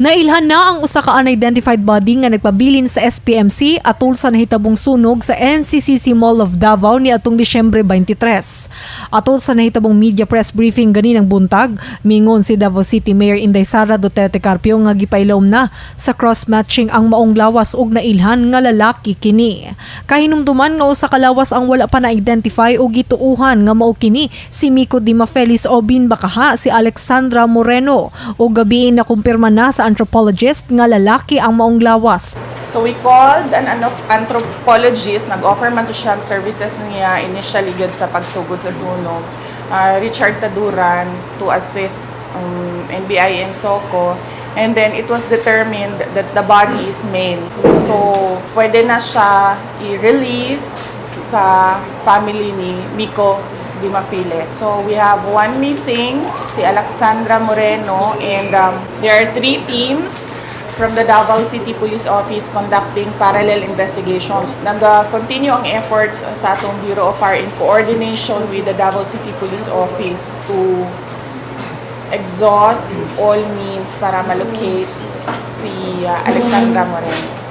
Nailhan na ang usa ka unidentified body nga nagpabilin sa SPMC atol sa nahitabong sunog sa NCCC Mall of Davao ni atong Disyembre 23. Atol sa nahitabong media press briefing ganinang buntag, mingon si Davao City Mayor Inday Sara Duterte Carpio nga gipailawom na sa cross-matching ang maong lawas ug nailhan nga lalaki kini. Kahinumduman nga usa ka lawas ang wala pa na-identify o gituuhan nga mao kini si Miko Di Mafelis o binbakaha si Alexandra Moreno o gabi na kumpirma na sa anthropologist nga lalaki ang maong lawas. So we called an anthropologist, nag-offer man to siya ang services niya initially gyud sa pagsugod sa sunog, Richard Taduran, to assist NBI and SOCO. And then it was determined that the body is male. So pwede na siya i-release sa family ni Miko Dimafile. So we have one missing, si Alexandra Moreno, and there are three teams from the Davao City Police Office conducting parallel investigations. Nag-continue ang efforts sa atong Bureau of Fire in coordination with the Davao City Police Office to exhaust all means para malocate si Alexandra Moreno.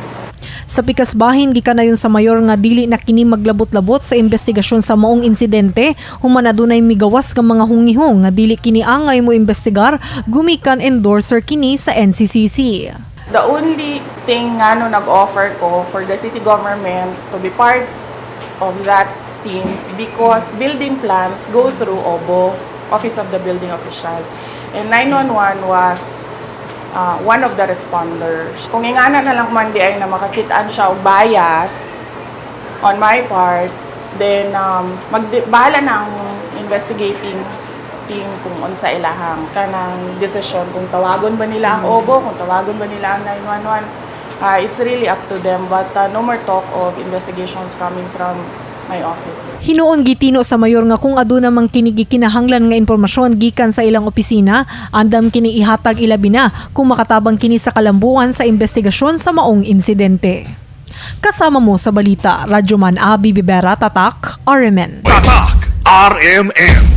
Sa pikas bahin, gikanayon sa mayor nga dili na kini maglabot-labot sa investigasyon sa maong insidente human adunay migawas nga mga hungihong nga dili kini angay mo investigar gumikan endorser kini sa NCCC. The only thing nga no nag-offer ko for the city government to be part of that team because building plans go through OBO, Office of the Building Official. And 911 was one of the responders. Kung ingana na lang man diay na makakitaan siya og bias on my part, then bahala na ang investigating team kung unsa ilahang kanang desisyon, kung tawagon ba nila ang OBO, kung tawagon ba nila ang 911. It's really up to them, but no more talk of investigations coming from my office. Hinuon gitino sa mayor nga kung aduna mang kini gikinahanglan nga impormasyon gikan sa ilang opisina, andam kini ihatag, ilabi na kung makatabang kini sa kalambuan sa investigasyon sa maong insidente. Kasama mo sa balita, Radyoman Abi Bibera, Tatak, RMN. Tatak RMN.